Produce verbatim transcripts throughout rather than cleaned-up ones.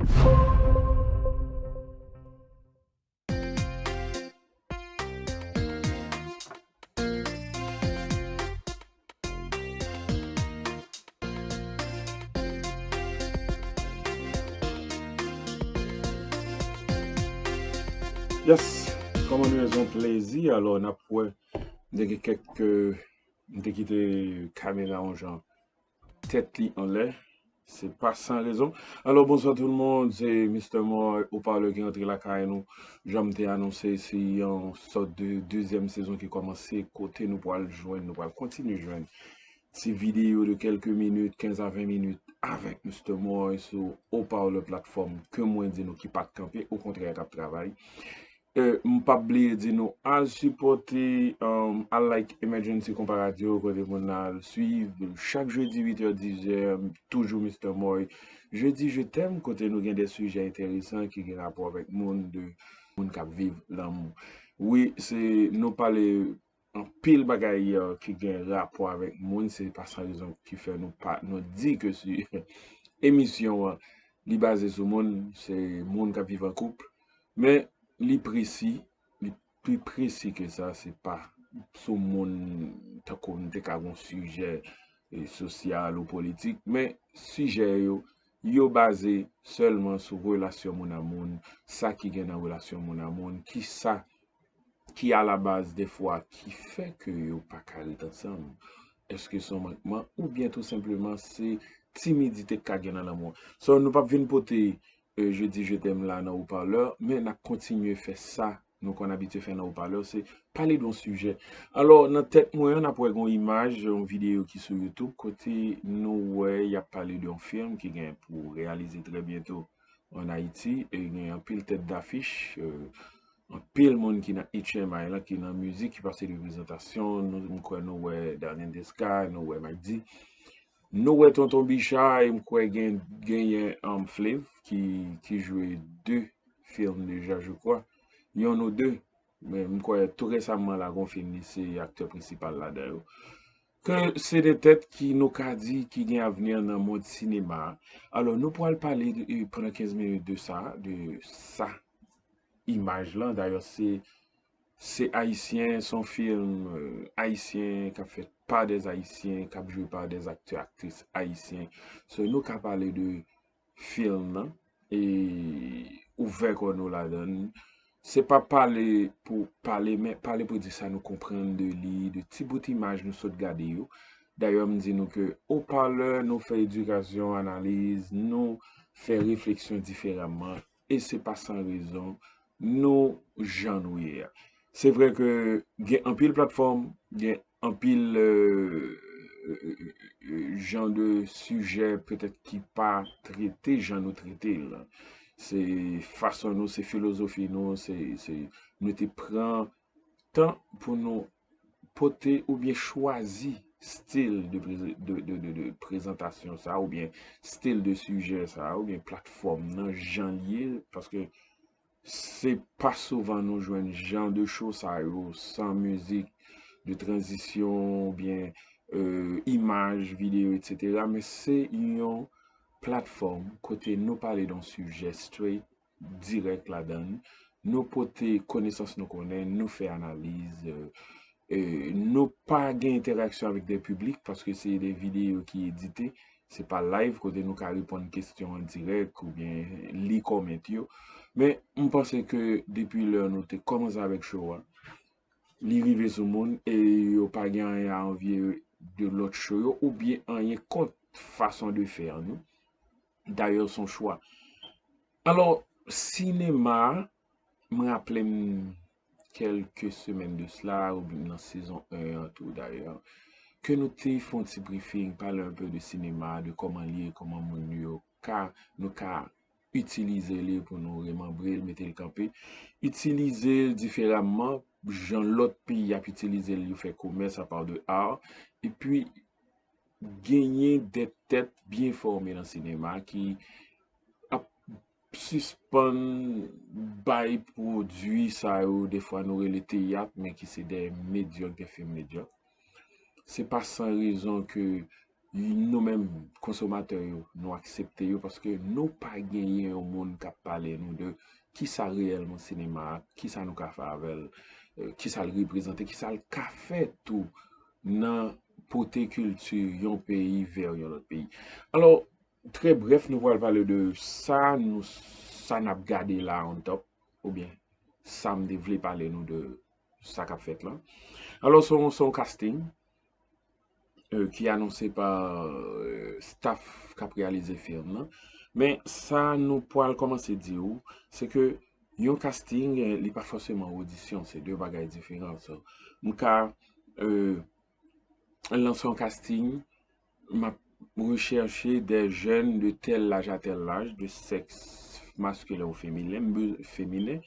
Yes, kòman nou ye? Se yon plezi. Alò, n ap wè, m te gen kèk, euh, m te kite kamera yon jan tèt li anlè. Se pa san rezon. Alò, bonswa tout le monde, se Mister Moy, Opalè ki rantre lakay nou. Jan m te anonse, se yon sòt de dezyèm sezon ki kòmanse, kote nou pral jwenn, nou pral kontinye jwenn ti videyo de kèlke minit, kenz a ven minit, avèk Mister Moy sou Opalè, platfòm ke mwen di nou ki pa t kanpe, okontrè, k ap travay. Euh, m p ap bliye di nou, al sipòte, um, al like Emergency Konpa Radio, kote moun al swiv chak jedi, uit è, diz è, toujou Mister Moy. Jedi Je t'aime, kote nou gen de sijè enteresan ki gen rapò avèk moun, de moun k ap viv lanmou. Wi, se, nou pale anpil bagay, euh, ki gen rapò avèk moun, se pa san rezon ki fè nou pa, nou di ke si emisyon an, li baze sou moun, se moun k ap viv an koup, men li presi, li pi presi ke sa, se pa sou moun tankou nou te ka gen yon sijè, eh, sosyal ou politik, men sijè yo, yo baze sèlman sou relasyon moun a moun, sa ki gen nan relasyon moun a moun, ki sa ki alabaz defwa ki fè ke yo pa ka ret ansanm. Èske se yon mankman oubyen tou senpleman se timidite k ka gen nan lanmou an? So, nou p ap vin pote, euh, Jedi Je t'aime la nan Opalè, men n ap kontinye fè sa nou konn abitye fè nan Opalè, se pale de yon sijè. Alò, nan tèt mwen an, n ap wè gen yon imaj, yon videyo ki sou YouTube, kote nou wè y ap pale de yon fim ki gen pou reyalize trè byento an Ayiti, e gen anpil tèt dafich, euh, anpil moun ki nan H M I la, ki nan mizik, ki pase de prezantasyon, nou, m kwè nou wè Darlene Desca, nou wè Mike D. Nou wè Tonton Bicha, e m kwè gen, genyen, um, Flav, ki, ki jwe de fim deja, je crois. Yonn ou de, men m kwè tou resaman la, gon fim li se aktè prensipal ladan yo. Ke se de tèt ki nou ka di ki gen avni nan mond sinema a. Alò, nou pral pale de, e, pandan kenz minit de sa, de sa, imaj lan. Dayè, se, se ayisyen, se yon fim, euh, ayisyen k ap fèt pa dè ayisyen, k ap jwe pa dè aktè, aktris ayisyen. So, nou ka pale de fim nan e ouvè kò nou ladan l. Se pa pale pou pale, men pale pou di sa nou konprann de li, de ti bout imaj nou sot gade yo. Dayè, m di nou ke Opalè, nou fè edikasyon, analiz, nou fè refleksyon diferaman, e se pa san rezon nou jan nou ye a. Se vre ke gen anpil platfòm, gen anpil, euh, euh, euh, jan de sijè petèt ki pa trete jan nou trete l. Se fason nou, se filozofi nou, se, se, nou te pran tan pou nou pote oubyen chwazi stil de, preze- de, de, de, de prezantasyon sa, oubyen stil de sijè sa, oubyen platfòm nan, jan l ye, paske se pa souvan nou jwenn jan de show sa yo san mizik de tranzisyon oubyen, euh, imaj, videyo, etsetera. Men se yon platfòm kote nou pale de yon sijè straight, dirèk ladan l. Nou pote konesans nou konnen, nou fè analiz, euh, euh, nou pa gen entèraksyon avèk de piblik paske se de videyo ki edite, se pa live kote nou ka reponn kesyon an dirèk oubyen li kòmant yo. Men m panse ke depi lè nou te kòmanse avèk show a, li rive sou moun e yo pa gen anyen a anvye de lòt show yo oubyen anyen kont fason de fè nou. Dayè, se yon chwa. Alò, sinema a, m raple m kèlke semèn de sila, oubyen nan sezon en an tou dayè, ke nou te fè yon ti briefing, pale un peu de sinema, de kòman l ye, kòman moun yo ka, nou ka itilize li pou nou remanbre l, mete l kanpe, itilize l diferaman, jan lòt peyi ap itilize l, yo fè komès, a part de art, epi genyen de tèt byen fòme nan sinema ki ap sispann bay pwodui sa yo, defwa nou rele teyat, men ki se de medyòk, de fim medyòk. Se pa san rezon ke nou menm konsomatè yo, nou aksepte yo paske nou pa genyen yon moun k ap pale nou de kisa reyèlman sinema a, kisa nou ka fè avè l, kisa l reprezante, kisa l ka fè tou nan pote kilti yon peyi vè yon lòt peyi. Alò, trè brèf, nou pral pale de sa nou sa n ap gade la on top, oubyen sa m te vle pale nou de sa k ap fèt la. Alò, se yon, se yon casting ki anonse pa staff k ap reyalize fim nan. Men sa nou pral kòmanse di w, se ke yon casting, li pa fòseman odisyon, se de bagay diferan. So, m ka lanse yon casting, m ap rechèche de jèn de tèl laj a tèl laj, de sèks maskilen ou feminen, feminen.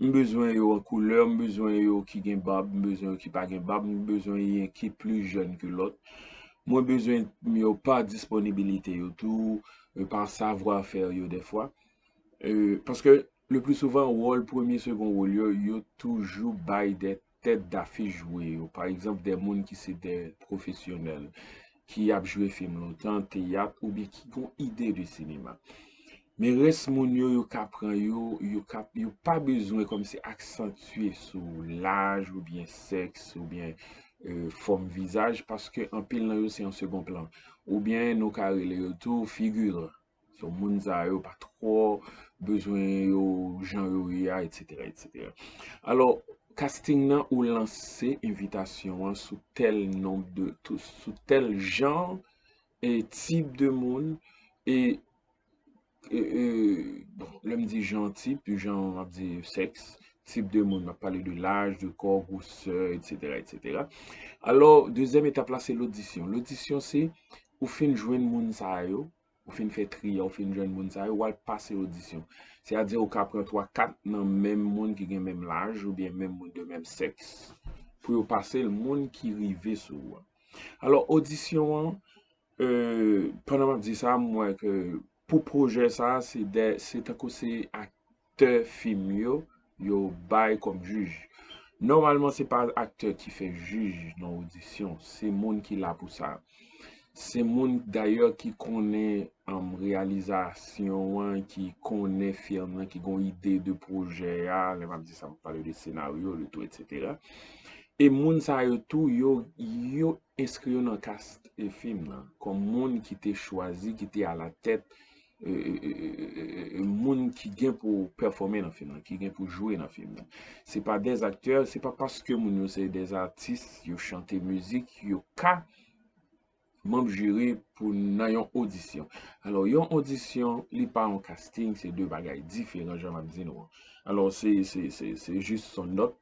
M bezwen yo an koulè, m bezwen yo ki gen bab, m bezwen yo ki pa gen bab, m bezwen yo ki pli jèn ke lòt. Mwen bezwen yo pa disponibilite yo tou, pa savwa fè yo dèfwa. Paske le pli souvan, wòl premye, segon wòl yo, yo toujou bay de tèt dafich jwe yo. Pa egzanp, de moun ki se de pwofesyonèl, ki ap jwe fim lontan, teyat, oubyen ki gon ide de sinema. Men rès moun yo, yo ka pran yo, yo ka, yo pa bezwen kòmsi aksantye sou laj oubyen sèks oubyen fòm vizaj, paske anpil nan yo se an segon plan. Oubyen nou ka rele yo tou figiran. So, moun sa yo pa twò bezwen yo jan yo ye a, etsetera, etsetera. Alò, casting nan ou lanse envitasyon an sou tèl nonb de, sou tèl jan e tip de moun e, e, e bon, lè m di jan, tip, jan m ap di sèks, tip de moun, m ap pale de laj, de kò, gwosè, etsetera, etsetera. Alò, dezyèm etap la, se lodisyon. Lodisyon, se ou fin jwenn moun sa yo, ou fin fè tri a, ou fin jwenn moun sa yo, w al pase odisyon. Sètadi ou ka pran twa, kat nan menm moun ki gen menm laj oubyen menm moun de menm sèks pou yo pase l, moun ki rive sou ou a. Alò, odisyon an, pandan m ap di sa, m wè ke pou pwojè sa, se de, se tankou se aktè fim yo, yo bay kòm jij. Nòmalman, se pa aktè ki fè jij nan odisyon, se moun ki la pou sa. Se moun dayè ki konnen reyalizasyon an, ki konnen fim nan, ki gon ide de pwojè a, lè m ap di sa, m ap pale de senaryo, de tou, etsetera. E moun sa yo tou, yo, yo enskri yo nan kas fim nan, kòm moun ki te chwazi, ki te alatèt moun ki gen pou pèfòme nan fim nan, ki gen pou jwe nan fim nan. Se pa dèzaktè, se pa paske moun yo se dèzatis, yo chante mizik, yo ka manm jiri pou nan yon odisyon. Alò, yon odisyon, li pa yon casting, se de bagay diferan, jan m ap di nou an. Alò, se, se, se, se jis yon nòt,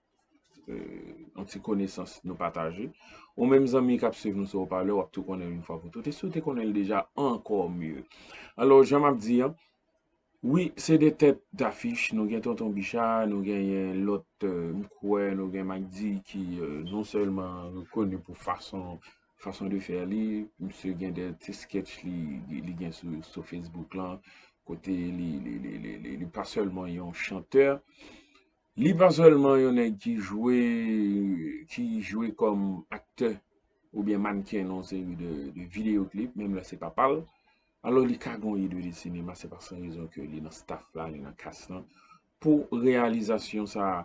yon ti konesans nou pataje. Ou menm zanmi k ap swiv nou sou opalè, w ap tou konnen l yon fwa pou tout. E si w te konnen l deja, ankò mye. Alò, jan m ap di an, wi, se de tèt dafich, nou gen Tonton Bicha, nou genyen lòt, m kwè, nou gen Mike D ki non sèlman rekoni pou fason, fason de fè li, misye gen de ti sketch li, li, li gen sou, sou Facebook lan, kote li, li, li, li, li, li pa sèlman yon chantè, li pa sèlman yon nèg ki jwe, ki jwe kòm aktè oubyen mannken nan yon seri de, de videyo klip, menm lè se pa pa l. Alò, li ka gen yon ide de sinema, se pa san rezon ke li nan staff la, li nan kas lan, pou reyalizasyon sa a.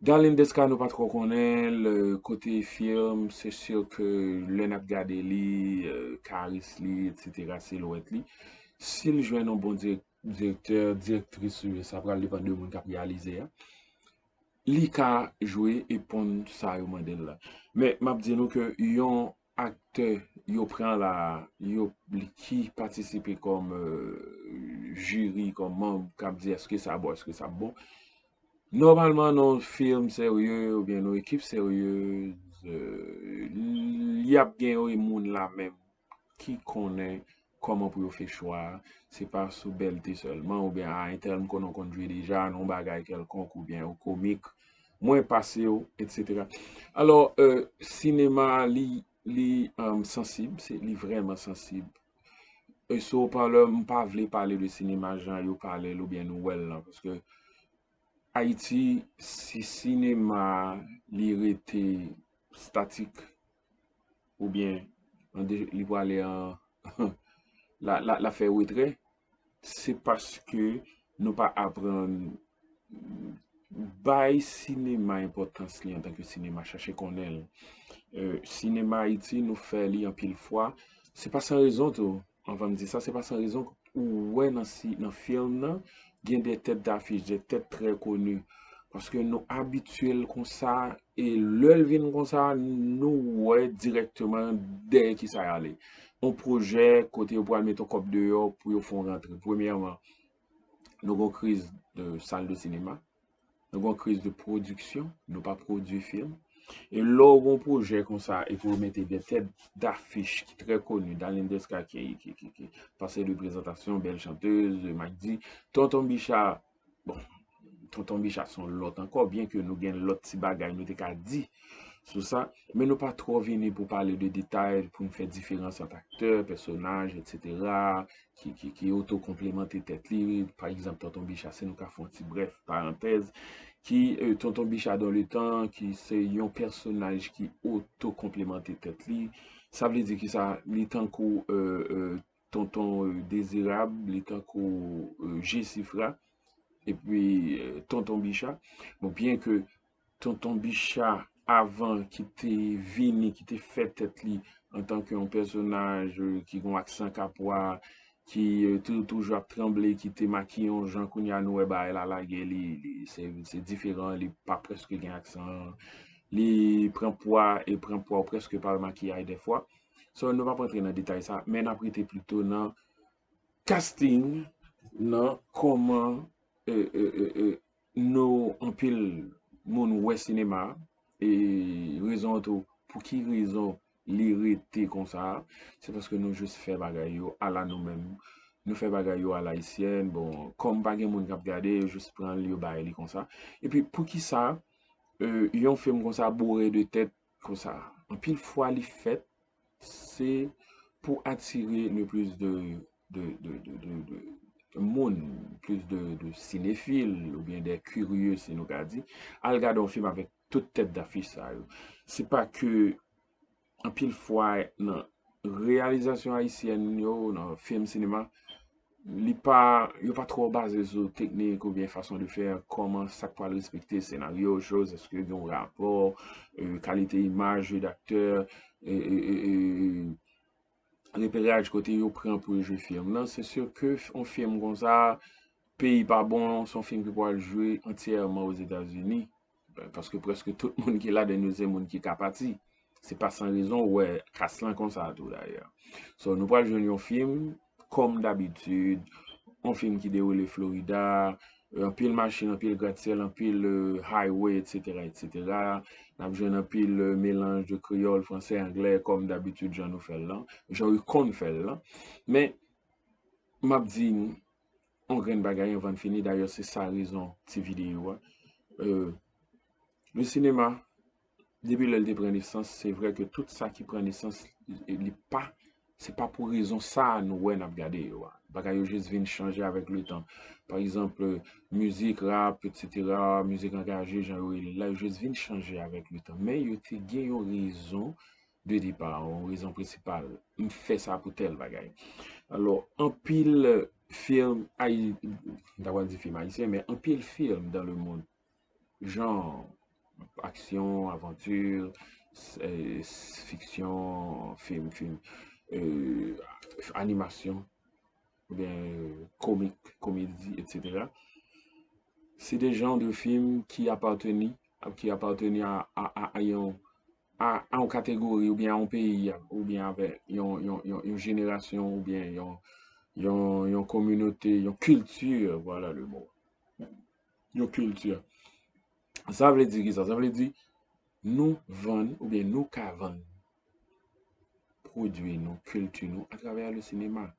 Darline Desca, nou pa twò konnen l, kote fim, se si ke lè n ap gade li, karis li, etsetera, silwèt li. Si l jwenn yon bon dirèk-, direktè, direktris, sa pral depann de moun k ap reyalize a. Li ka jwe e ponn sa yo mande l la. Men, m ap di nou ke yon aktè yo pran la, yo, li ki patisipe kòm, euh, jiri, kòm manm, k ap di èske sa bon, èske sa bon. Nòmalman, nan yon fim serye oubyen nan yon ekip seryez, euh, y ap gen yon moun la menm ki konnen kòman pou yo fè chwa a. Se pa sou bèlte sèlman, oubyen, a, entèl m konnen w konn jwe deja nan yon bagay kèlkonk, oubyen ou komik, mwen pase w, etsetera. Alò, euh, sinema, li, li, euh, sansib, se, li vrèman sansib. E sou opalè, m pa vle pale de sinema jan yo pale l oubyen nou wè l lan, paske Ayiti, si sinema a, li rete statik, oubyen an de- li prale an la, la, la fè retrè, se paske nou pa aprann bay sinema enpòtans li antanke sinema, chache konnen l. Euh, sinema Ayiti, nou fè li anpil fwa. Se pa san rezon tou, anvan m di sa, se pa san rezon ou wè nan, si, nan fim nan, gen de tèt dafich, de tèt trè koni. Paske nou abitye l konsa, e lè l vin konsa, nou wè dirèkteman dèyè ki sa y ale. Yon pwojè kote yo pral met yon kòb deyò pou yo fè yon rantre. Premyèman, nou gon kriz de sal de sinema, nou gon kriz de pwodiksyon, nou pa pwodui fim. E lè w gon pwojè konsa, e pou w mete de tèt dafich ki trè koni, Darline Desca ki, ki, ki, ki pase de prezantasyon, bèl chantez, Mike D, Tonton Bicha, bon, Tonton Bicha se yon lòt ankò, byen ke nou gen lòt ti bagay nou te ka di sou sa, men nou pa twò vini pou pale de detay, pou n fè diferans ant aktè, pèsonaj, etsetera, ki, ki, ki oto-konplemante tèt li. Pa egzanp, Tonton Bicha, si nou ka fè yon ti brèf parantèz, ki, euh, Tonton Bicha dans le temps, ki se yon pèsonaj ki oto-konplemante tèt li. Sa vle di ki sa? Li tankou, euh, euh, Tonton, euh, Dezirab, li tankou, euh, Jesifra, epi, euh, Tonton Bicha. Bon, byen ke Tonton Bicha, avan ki te vini, ki te fè tèt li antanke yon pèsonaj, euh, ki gon aksan kapwa, ki, euh, tou-, toujou ap tranble, ki te makiye yon jan, kounye a nou wè bagay la lage, li, li, se, se diferan, li pa prèske gen aksan, li pran pwa, e pran pwa w prèske pa wè makiyaj dèfwa. So, nou p ap rantre nan detay sa, men n ap rete plito nan casting, nan kòman, euh, euh, euh, euh, nou, anpil moun wè sinema, e rezon an tou, pou ki rezon li rete konsa, se paske nou jis fè bagay yo ala nou menm. Nou fè bagay yo ala isyèn, bon, kòm pa gen moun k ap gade, yo jis pran l, yo bay li konsa. Epi, poukisa, euh, yon fim konsa boure de tèt konsa? Anpil fwa, li fèt, se pou atire le plis de, de, de, de, de, de moun, plis de, de sinefil oubyen de kirye, si nou ka di, al gade yon fim avèk tout tèt dafich sa yo. Se pa ke anpil fwa nan reyalizasyon ayisyèn yo, nan fim sinema, li pa, yo pa twò baze sou teknik oubyen fason de fè, kòman sa k pral respekte, senaryo, choz, èske gen yon rapò, euh, kalite imaj, jeu d'acteur, e, e, e, e, reperaj kote yo pran pou yo jwe fim nan. Se si ke f-, yon fim konsa, peyi pa bon, se yon fim ki pral jwe antyèman Ozetazini. Paske prèske tout moun ki ladan yo se moun ki ka pati. Se pa san rezon ou wè kas lan konsa tou dayè. So, nou pral jwenn yon fim, kòm dabitid, yon fim ki dewoule Florida, euh, anpil machin, anpil gratsyèl, anpil, euh, highway, etsetera, etsetera. N ap jwenn anpil, euh, melanj de kreyòl, fransè, anglè, kòm dabitid, jan nou fè l lan, jan yo konn fè l lan. Men, m ap di n yon grenn bagay anvan n fini, dayè se sa rezon ti videyo a. Euh, le sinema, depi lè l te pran nesans, se vre ke tout sa ki pran nesans, li pa, se pa pou rezon sa a nou wè n ap gade yo a. Bagay yo jis vin chanje avèk letan. Pa egzanp, mizik, rap, etsetera, mizik angaje, jan yo rele l la, yo jis vin chanje avèk letan. Men yo te gen yon rezon de depa, yon rezon prensipal. M fè sa pou tèl bagay. Alò, anpil fim, ay, m ta pral di fim ayisyen, men anpil fim dans le monde, jan aksyon, avanti, s-, eh, s-, fiksyon, fim, fim, eh, animasyon, oubyen komik, komedi, etsetera. Se de jan de fim ki apateni, ki apateni a, a, a, a yon, a, a yon kategori, oubyen a yon peyi, oubyen avè yon, yon, yon, yon jenerasyon, oubyen yon, yon, yon kominote, yon kilti, vwala le mo. Yon kilti. Sa vle di ki sa? Sa vle di nou vann, oubyen nou ka vann pwodui nou, kilti nou, atravè le sinema.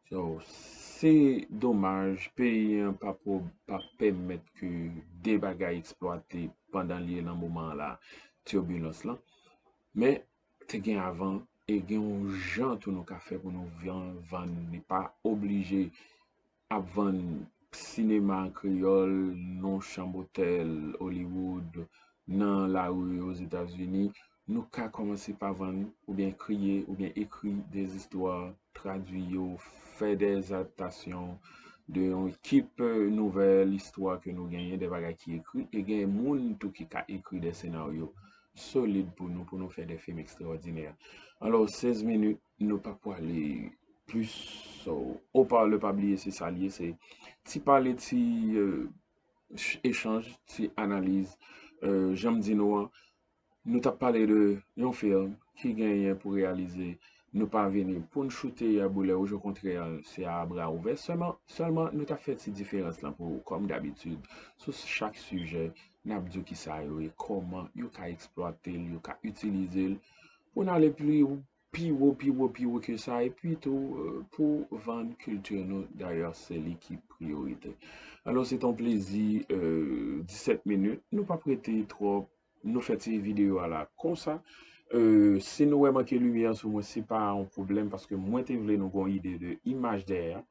So, se domaj, peyi an pa po-, pa pèmèt ke de bagay eksplwate pandan l ye nan moman an la, tibilans lan. Men, te gen avan, e gen yon jan tou nou ka fè pou nou van-, vann, li pa oblije ap vann sinema an kreyòl, nan chanm otèl, Hollywood, nan lari Ozetazini, nou ka kòmanse pa vann oubyen kreye oubyen ekri de zistwa, tradui yo, fè de adaptasyon de yon ekip, euh, nouvèl istwa ke nou genyen, de bagay ki ekri, e gen moun tou ki ka ekri de senaryo solid pou nou, pou nou fè de fim ekstraòdinè. Alò, sèz minit, nou pa pwale plis. So, oparlè pa bliye se sa l ye, se ti pale, ti, euh, ch- echanj, ti analiz. Euh, jan m di nou an, nou t ap pale de yon fim ki genyen pou reyalize. Nou pa vini pou n choute a boulè wouj, okontrè, se a bra ouvè. Sèlman, sèlman nou t ap fè ti diferans lan pou, kòm dabitid, sou chak sijè, n ap di w kisa yo ye, kòman yo ka eksplwate l, yo ka itilize l pou n ale pli pi wo, pi wo, pi wo ke sa, epi tou, euh, pou vann kilti nou. Dayè, se li ki priyorite. Alò, se t on plezi, euh, disèt minit. Nou p ap rete twòp. Nou fè ti videyo a la konsa. Euh, si nou wè manke limyè sou mwen, se pa yon pwoblèm, paske mwen te vle nou gon ide de imaj dèyè a.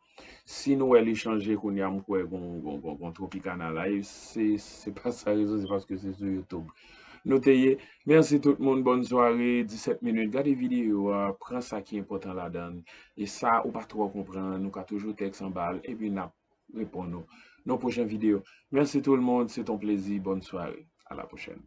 Si nou wè li chanje kounye a, m kwè gon, gon, gon, gon Tropicana la. E se, se pa sa rezon, se paske se sou YouTube nou te ye. Mèsi tout moun, bòn sware, disèt minit. Gade videyo a, pran sa ki enpòtan ladan l. E sa ou pa twò konprann, ou ka toujou tèks anba l, epi n ap reponn ou nan pwochen videyo. Mèsi tout moun, se t on plezi, bòn sware. A la pwochèn.